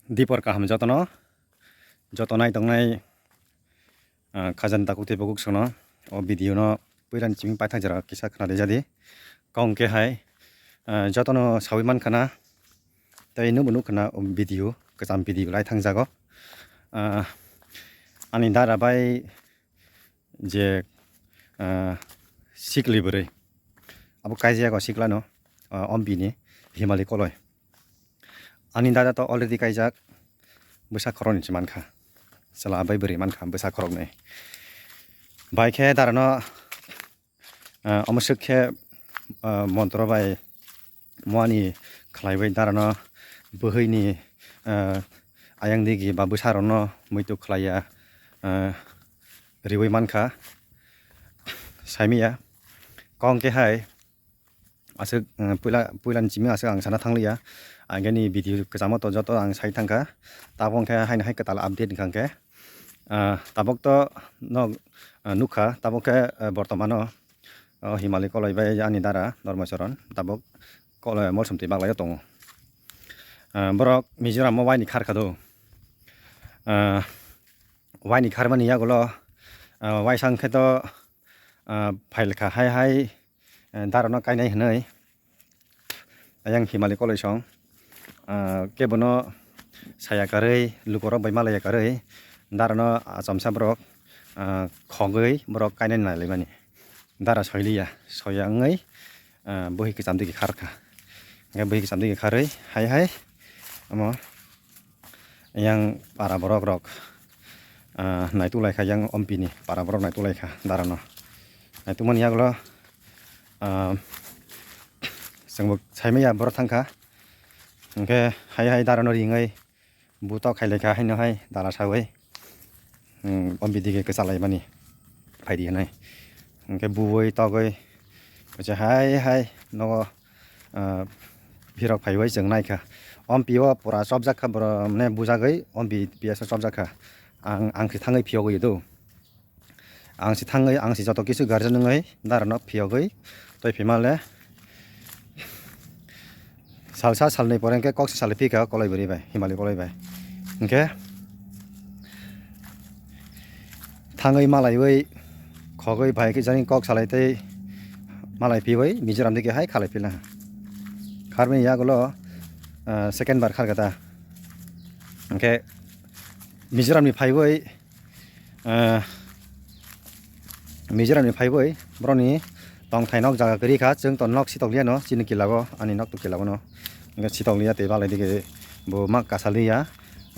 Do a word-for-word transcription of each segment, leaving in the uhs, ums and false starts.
Dipor kaham jotono, joto nai tongnai, ah, khajani takhuk tei bukhuk songno o video no puila ni simi paithak jora kisa khna rijadi. Kong khe hai, ah, jotono sawi mankha na tei nukbo nukha na o video, kwcham video lai thangjago. Ah, ani dara bai je, ah, sikli bwrwi. Abo kaijak o siklano, ah, Ompi ni Himali Koloi. Ani dada to already kaijak, bwsa khoroknwi se mankha. Chwla bai bwrwi mankha bwsa khoroknwi. Bai khe darano, ah, omo swk khe, ah, montro bai muani khlaiwi darano bwhwini, ah, ayang digi ba bwsarokno muitu khlaiya, ah, riwi mankha. Saimiya kong khe hai aswk, ah, puila, puilani simi aswk ang sana thangliya. Ang khe ni video kwchamo to joto ang sai thangkha. Tabok khe haino hai kwtal update wngkha khe. Ah, tabok to no, ah, nukha, tabok khe, ah, bortomano o Himali Koloi bai ani dara Dharma Charan tabok Koloi Molsom twi baglai o tongo. Ah, borok Mizoram o waini khar kha do. Ah, waini kharmani yagulo, ah, waisang khe to, ah, phailkha hai hai, ah, darano kainai hwnwi. Ayang Himali Koloi song, ah, kebono saya karwi, lukorok bai malaya karwi, darano achomsa borok, ah, khogwi borok kainani nailaimani. Dara soiliya, soya wngwi, ah, bwhi kwcham digi kharkha. Hwnkhe bwhi kwcham digi kharwi hai hai omo yang para borok rok, ah, naituk laikha, yang Ompi ni para borok naituk laikha darano. Naitukmani yagulo, ah, chwngbo saimanya borok thangkha. Hwnkhe hai hai darano ringwi butok khai laikha haino hai dara sawi, hmm, Ompi digi kwchalaimani phaidi hwnwi. Hwnkhe buwi togwi kaisa hai hai nogo, ah, phirok phaiwi chwng naikha. Ompi o pura chopjak kha borok mane bujagwi Ompi piyasa chopjak kha. Ang, ang se thangwi phiyogwi do. Ang se thangwi, ang se joto kisu guardian wngwi darano phiyogwi tei phima le salsa salnwi pore hwnkhe kok se salai phika Koloi bwrwi bai, Himali Koloi bai. Hwnkhe thangwi malaiwi khogwi bai khe jani kok salai tei malai phiwi Mizoram digi hai khalai phila. Kharmani yagulo, ah, second bar kharkha ta. Hwnkhe Mizoram ni phaiwi, ah, Mizoram ni phaiwi borokni tongthai nok jaga kwrwi kha, chwng to nok sitokliya no, chini kila o, ani nok to kila o no. Hwnkhe sitokliya tei balai digi bo ma kasaliya.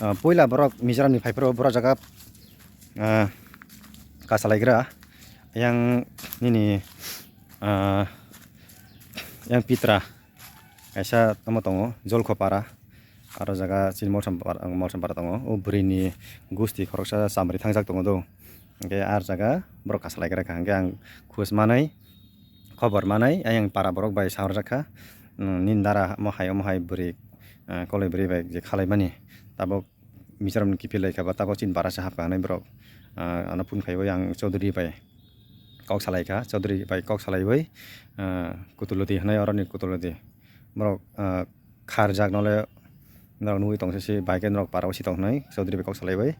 Ah, puila borok Mizoram ni phaiphuru borok jaga, ah, kasalaigra yang nini, ah, yang pitra. Kaisa tamo tongo, Jolkhopara. Aro jaga chini Molsom para, Molsom para tongo. O bwrwini gusti khoroksa chamri thangjak tongo do. Hwnkhe ar jaga borok kasalai gra kha. Hwnkhe ang khus manwi, khobor manwi, ayang para borok bai saharjak kha. Hmm, nini dara omo hai, omo hai bwrwi, ah, Koloi bwrwi bai je khalaimani. Tabok Mizoram ni kiphil lai kha ba, tabok chini bara se hapkha hinwi borok, ah, ano phone khaiwi ang Chaudhary bai kok salai kha, Chaudhary bai kok salaiwi, ah, Kutulodi hinwi oroni Kutulodi borok, ah, kharjak nole norok nugwi tong sisi bai khe norok para o si tong hinwi Chaudhary bai kok salaiwi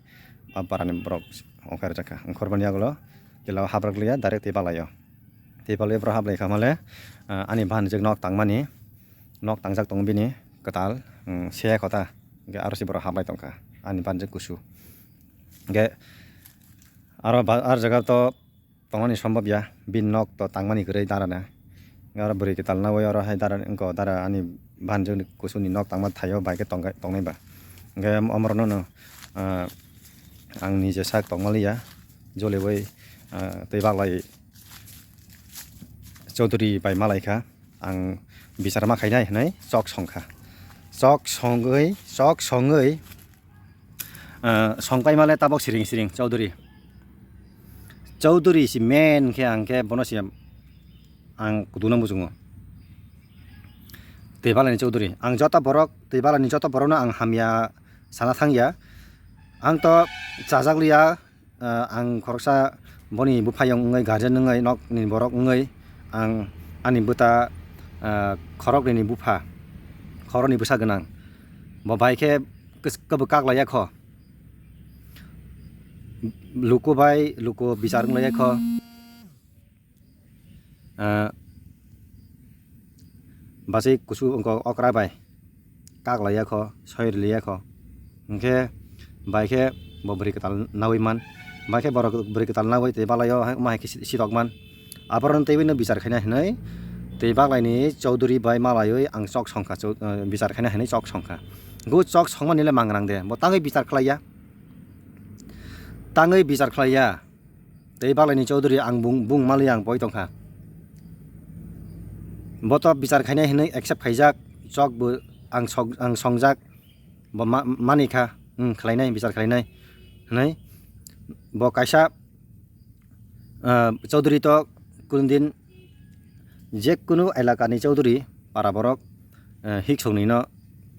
a para ni borok ongkhar jak kha. Ongkhor mani yagulo kila o habrak liya direct tei balai o. Tei balai borok hablai kha male, ah, ani bahan jwk nok tangmani, nok tangjak tongo bini kwtal, um, se kota, hwnkhe aro se borok hablai tongkha ani banjak kusu. Hwnkhe aro ba-, ar jaga to tongmani sombab ya, bini nok to tangmani kwrwi dara na. Hwnkhe aro bwrwi kwtal nawi oro hai dara wngkha, dara ani banjak ni kusu ni nok tangma thaio bai khe tongkha, tongnai ba. Hwnkhe omorokno no, ah, ang nije sak tongma liya, joliwi, ah, tei baglai Chaudhary bai malai kha, ang bichar ma khainai hinwi chok song kha. Chok songwi, chok songwi, ah, song paimale tabok siring siring Chaudhary. Chaudhary si main khe ang khe bono si ang kuduna muchungo. Tei balani Chaudhary. Ang joto borok, tei balani joto borokno ang hamya sana thangya. Ang to chajak liya, ah, ang khoroksa boni buphayung wngwi, guardian wngwi, nokni borok wngwi, ang ani bwta, ah, khoroknwini bupha, khoroknwi bwsa gwnang. Bo bai khe Kis-, kebo kak laiya kho. Luku bai luku bichar wng laiya kho. Ah, basi kusu wngkha okra bai kak laiya kho, soi rwliya kho. Hwnkhe bai khe bo bwrwi kwtal nawi man. Bai khe borok bwrwi kwtal nawi tei balaio hai, ma hai khe si-, sitok man. Aborok teibo no bichar khaina hinwi tei baklaini chowdhury bai malaiwi ang chok songkha, chou-, ah, bichar khaina hinwi chok songkha. Go chok songmani le mangrang de, bo tangwi bichar khlaiya. Tangwi bichar khlaiya. Tei baklaini chowdhury ang bung, bung maliya ang poi tongkha. Bo to bichar khainai hinwi accept khaijak, chok bo ang sok, ang songjak, bo ma-, manikha, hmm, khlainai, bichar khlainai hinwi. Bo kaisa, ah, chowdhury to kunudin je kunu elakani chowdhury para borok, eh, hiksongni no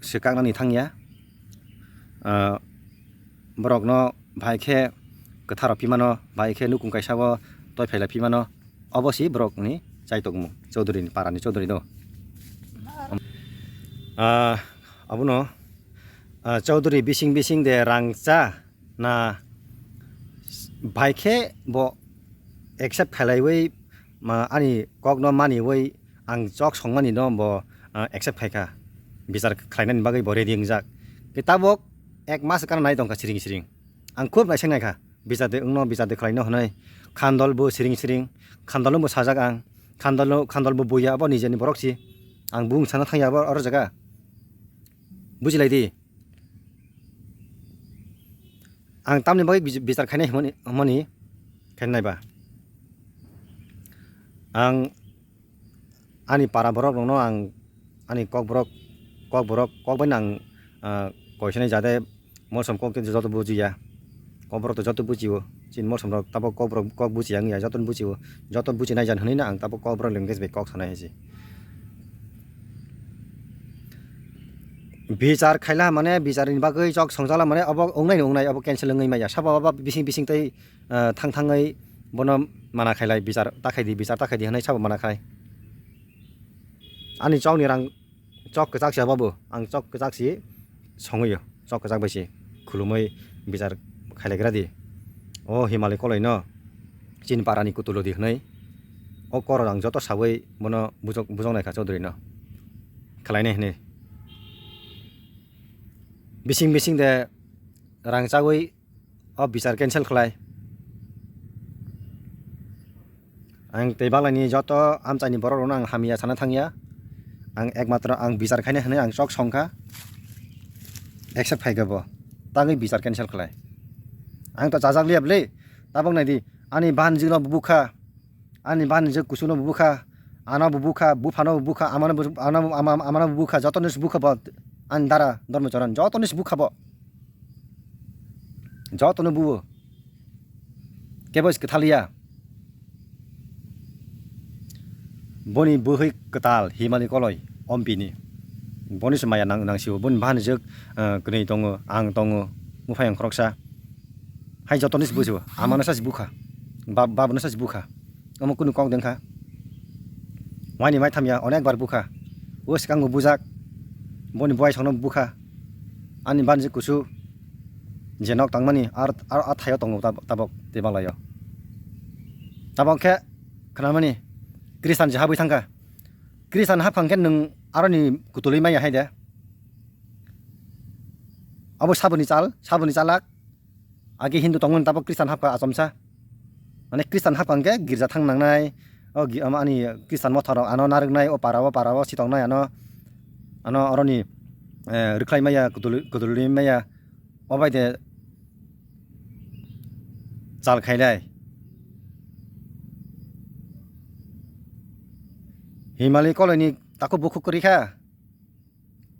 swkaknani thangya. Ah, borokno bai khe kwtharo phimano, bai khe nukung kaisa o toi phaila phimano, obo si borokni chaitokmung chowdhury ni, parani chowdhury do. Ah, abono, ah, chowdhury bising bising de rang cha na bai khe bo accept khailaiwi, ma, ani kokno maniwi ang chok songmani no bo, ah, accept khaikha, bichar khlainani bagwi bo ready wngjak. Khe tabok ek mas kana nai tongkha siring siring. Ang khub naising naikha, bichar de wngno, bichar de khlaino hwnwi. Khandol bo siring siring, khandol no bo sajak ang, khandol no, khandol bo buya, abo nijeni borok si. Ang bung sana thangya abo oro jaga. Bujilai di. Ang tamni bagwi bij-, bichar khainai hwnmani, hwnmani khe naiba. Ang ani para borok rokno ang ani kok borok, kok borok, kok bai no ang, ah, koisanai jade molsom kok joto bujiya. Kok borok to joto bujio. Chini molsom rok tabok kok borok kok bujiya wngya, joto no bujio. Joto bujinai jan hwnwi no ang tabok kok borok language bai kok sanai hai se. Bichar khaila mane, bicharni bagwi chok songjala mane, obo wngnai ni wngnai, obo cancel wngwi maya. Sabo obo bising bising tei, ah, thang thangwi bono mana khailai, bichar ta khaidi, bichar ta khaidi hwnwi sabo mana khai. Ani chokni rang chok kwchak se obo bo, ang chok kwchak se songwi o, chok kwchak bai se khulumwi bichar khailaigra di. O Himalai koloi no chini parani kutulo di hwnwi o koro ang joto sawi bono bujok, bujok naikha Chaudhary no. Khlainai hwnwi. Bising bising de rang chawi o bichar cancel khlai. Ang tei baklaini joto amchaini borok rokno ang hamya sana thangya. Ang ekmatro ang bichar khaina hwnwi ang chok songkha. Accept khaikha bo. Tangwi bichar cancel khlai. Ang to chajak liya bwle. Tabok naidi. Ani bahanjwk no bukha. Ani bahanjwk kuchuk no bukha. Ano bo bukha, buphano bo bukha, amano bo, ano, ama, amano bo bukha, jotono se bukha bo. Ani dara Dharmacharan, jotono se bukha bo. Jotono buo. Kebo se kwthaliya. Boni bwhwi kwtal Himalai koloi, Ompini. Boni se maya nang, nangsio. Boni bahanjwk, eh, kwnwi tongo, ang tongo, buphai ang khoroksa. Hai jotono se bujibo. Amano sa se bukha. Bab-, babano sa se bukha. Omo kunu kok dengkha. Waini mai thamya onek bar bukha. O swkango bujak. Boni buai songno bukha. Ani banji kusu. Je nok tangmani ar, ar, ar thaio tongo tab-, tabok tei banglaio. Tabok khe khnamani Kristan je habwi thangkha. Kristan haphang khe nwng aroni kutulwi maya hai de. Abo saboni chal, saboni chalak. Age Hindu tongmani tabok Kristan hapkha achomsa. Mane Kristan hapkha hwnkhe girja thang nangnai. O gi-, ama ani Kristan motha rok ano narwknai, o para o para o sitoknai ano, ano oroni, eh, rwkhlai maya, kudul, kudulwi maya. O bai de chal khailai. Himali koloini takhuk bukhuk kwrwi kha.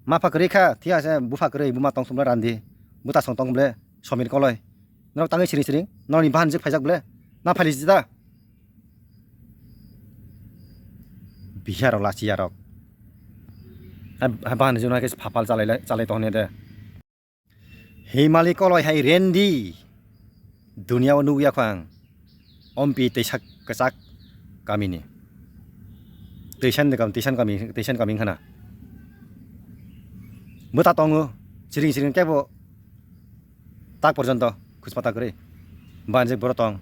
Ma pha kwrwi kha, thik ase, bupha kwrwi, buma tong sumle randi. Buta song tong ble, Somir koloi. Norok tangwi siring siring, norokni bahan jwk phaijak ble. Na phaili jida. Bihar rok lachiya rok. Ha, ha bahan jwk no khe phapal chalai lai, chalai tong de. Himali koloi hai rendi. Dunia o nugwi yakho ang. Ompi teisa kwchak kamini. Teisan de kam, teisan kami, teisan kami khana. Bwta tongo. Siring siring kebo tak porjonto khuspa ta kwrwi. Banjik boro tong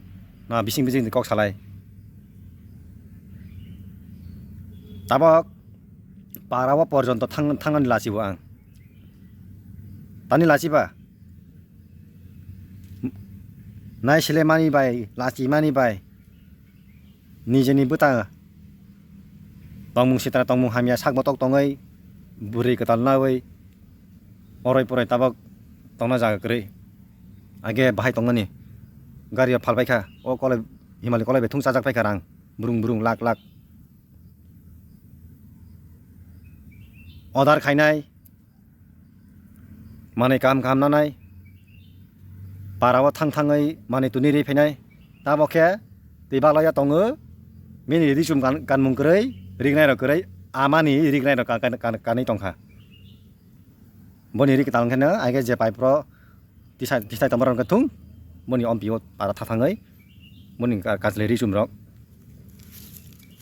na bising bising kok salai. Tabok para o porjonto thang-, thangnani lachibo ang. Tani lachiba? Nai sile mani bai, lachi mani bai. Nijeni bwta tongmung sitra tongmung hamya sak motok tongwi bwrwi kwtal nawi oroi poroi tabok tongna jaga kwrwi. Age bahai tongmani gario phalbai kha, o koloi Himali koloi bai thung chajak pai kha rang brung brung lak lak. Order khainai, manwi kaham kaham nanai, para o thang thangwi manwi tuni ri phainai, tabo khe twi baglaiya tongo, bini risum kan-, kanmung kwrwi, rignai rok kwrwi, amani rignai rok kan-, kan-, kan-, kanwi tongkha. Boni ri kwtal wngkhe no, ai khe je pipe rok tisa-, tisai tongma rok wngkhe thung, boni ompi o para tha thangwi, boni ka-, kajlai risum rok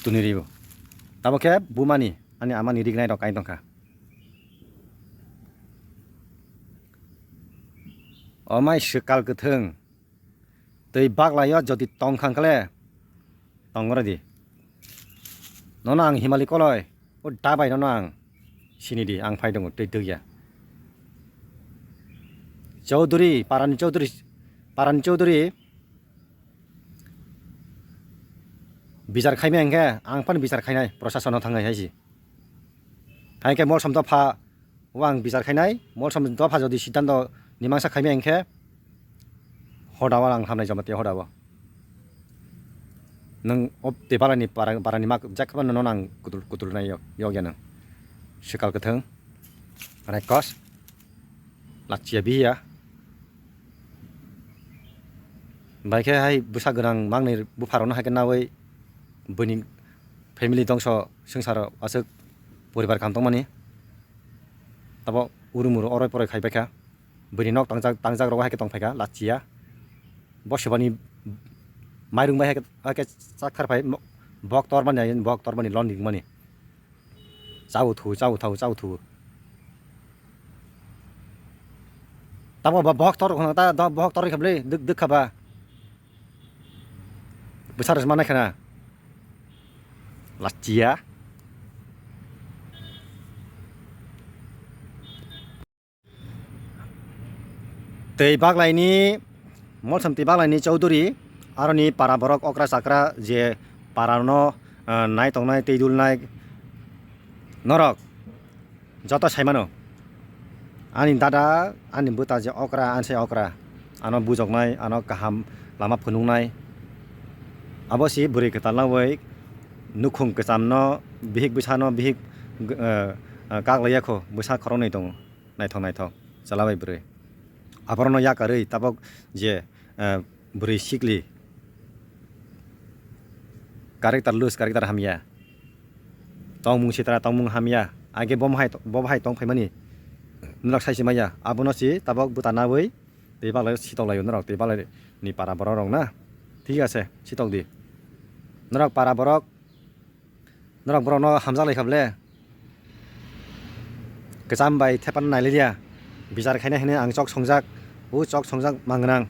tuni rio. Tabo khe bumani, ani amani rignai rok kain tongkha. O mai swkal kwthwng, twi baglai o jodi tong kha khle tong rw di. Nono ang Himali koloi, o dabai nono ang sini di, ang phai tongo twi twkya. Chaudhuri, parani Chaudhuri, parani Chaudhuri bichar khaimai hwnkhe ang phano bichar khainai, prosasono thangwi hai si. Hai khe Molsom dopha o ang bichar khainai, Molsom dopha jodi siddhanto ni mangsa khaimai hwnkhe hoda o ang hamnai Jamatia hoda o. Nwng o tei balani para, parani mak jak khe nono ang kutul, kutul nai yok, yok ya nwng. Swkal kwthwng, raikos, lachia biya. Bai khe hai bwsa gwnang mangnwi bupharokno hai khe nawi buini family dongso swngcharo aswk poribar kaham tongmani. Tabok uru muru oroi poroi khai baikha. Buini nok tangjak, tangjak rogo hai khe tong phaikha, lachia. Bo sebani mairung bai hai khe, hai khe chak thar phai, bok tor mani, bok tor mani lon ringmani. Chao thu, chao thao, chao thu. Tamo ba bohok tor khna ta, da bohok tor kha ble, duk, duk kha ba. Bwsar manai khna. Lachia. Tei baglai ni, Molsom tei baglai ni Chaudhuri, aroni para borok okra chakra je para no, ah, nai tongnai tei dulnai norok joto sai mano. Ani dada, ani bwta je okra, ani sai okra, ano bujoknai, ano kaham lama phunuknai. Abo si bwrwi kwtal no bai nukhung kwcham no, bihik bwsa no, bihik, eh, eh, kak laiya kho, bwsa khoroknwi tongo. Naithok naithok chwla bai bwrwi. Aborokno yakarwi tabok je, eh, bwrwi sikli character loose, character hamya. Tongmung sitra, tongmung hamya. Age bo bahai, bo bahai tong phaimani. Nwrok saisi maya. Abono si tabok bwta nawi tei balai sitok laio nwrok tei balai ni para borok rok na. Thik ase, sitok di. Nwrok para borok Norok borokno hamjak lai kha ble. Kwcham bai thepan nai liya. Bichar khaina hinwi ang chok songjak. O chok songjak mang gwnang.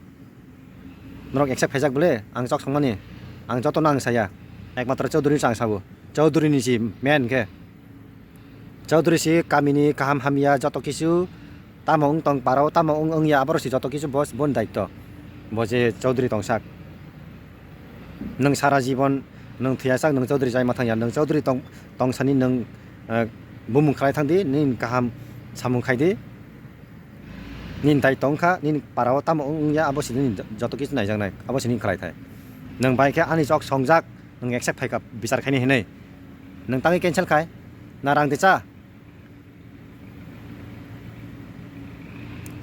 Norok accept khaijak ble ang chok songmani. Ang jotono ang saya. Ekmatro Chaudhuri se ang sabo. Chaudhuri ni si main khe. Chaudhuri si kamini kaham hamya joto kisu Tamo wng tong parao, tamo wng wngya, aborok si joto kisu bo, boni daityo. Bo je Chaudhuri tongsak. Nwng sara jibon nwng thwiyasak, nwng Chaudhuri chai ma thangya, nwng Chaudhuri tong, tongsani nwng, eh, bumung khlai thangdi, nini kaham samung khaidi. Nini daityo wngkha, nini parao tamo wng wngya, abo si nini joto kisu naijaknai, abo si nini khlai thai. Nwng bai khe ani chok songjak, nwng accept phaikha bichar khaini hinwi. Nwng tangwi cancel khai, na rang de cha?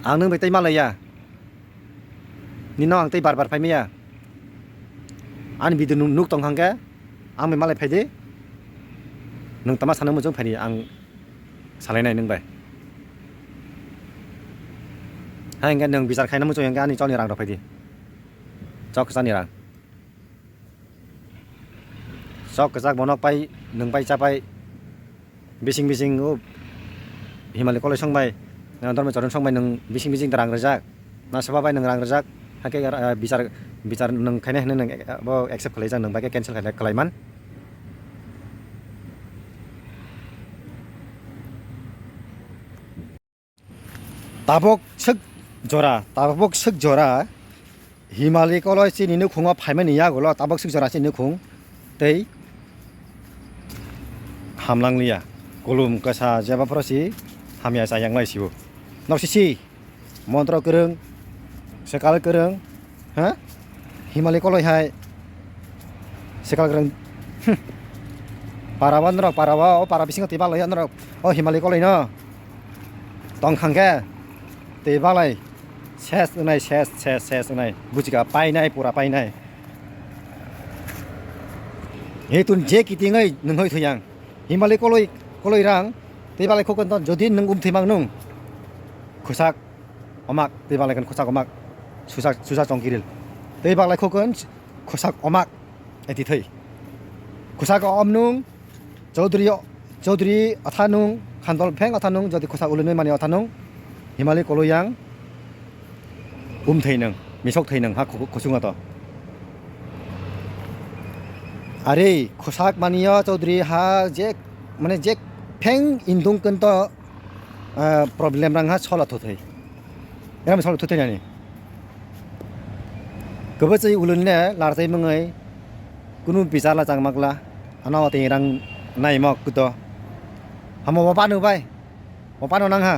Ang nwng bai tei malaiya. Nino ang tei bar bar phai maya. Ani video nuk, nuk tong hangke ang bai malai phaidi. Nwng tama sana muchung phaidi ang salainai nwng bai. Hai hingke nwng bichar khaina muchung hingke ani chokni rang rok phaidi. Chok kwchani rang. Chok kwchak bono pai, nwng pai cha pai. Bising bising o Himali koloi song bai Dharma Charan song bai nwng bising bising rang rwjak. Na soba bai nwng rang rwjak. Hakhe, ah, bichar, bichar nwng khainai hwnwi nwng, eh, bo accept khlaijak, nwng bai khe cancel khlai, khlaiman. Tabok swk jora, tabok swk jora Himali Koloi chini nukhungo phaimani yagulo tabok swk jora chini nukhung tei hamlang liya. Kulum kwsa jeba phoro si hamya cha yanglai sibo. Nok sisi montro kwrwng, swkal kwrwng, ha? Himali Koloi hai swkal kwrwng. Hmm. Para ba norok, para ba, o para bisingo twi balai norok, o Himali Koloi no tong khang khe twi balai ses wngnai, ses, ses, ses wngnai. Buchika painai, pura painai. Hetun je kitingoi nwng hoi thuyang. Himali Koloi, Koloi rang twi balai khokon ton jodi nwng um thwi mang nung. Khwsak omak, tei balai khan khwsak omak, susak, susak chongkiril. Tei balai khokon khwsak omak, eti thoi. Khwsak omnung, Chaudhary, Chaudhary athanung, Khandol pheng athanung, jodi khwsak ulunwi mani athanung, Himali Koloi yang, um theinung, misok theinung, ha khu-, khusung ato. Are, khwsak maniyo Chaudhary ha je, mane je pheng indung kento, ah, problem rang ha sola thuthai. Eram sola thuthai nani. Kwbachwi ulun le lartai mwngai kunu bichar la chang makla. Ano tei rang nai mok kuto. Hamo bo panu bai. Bo panu nang ha.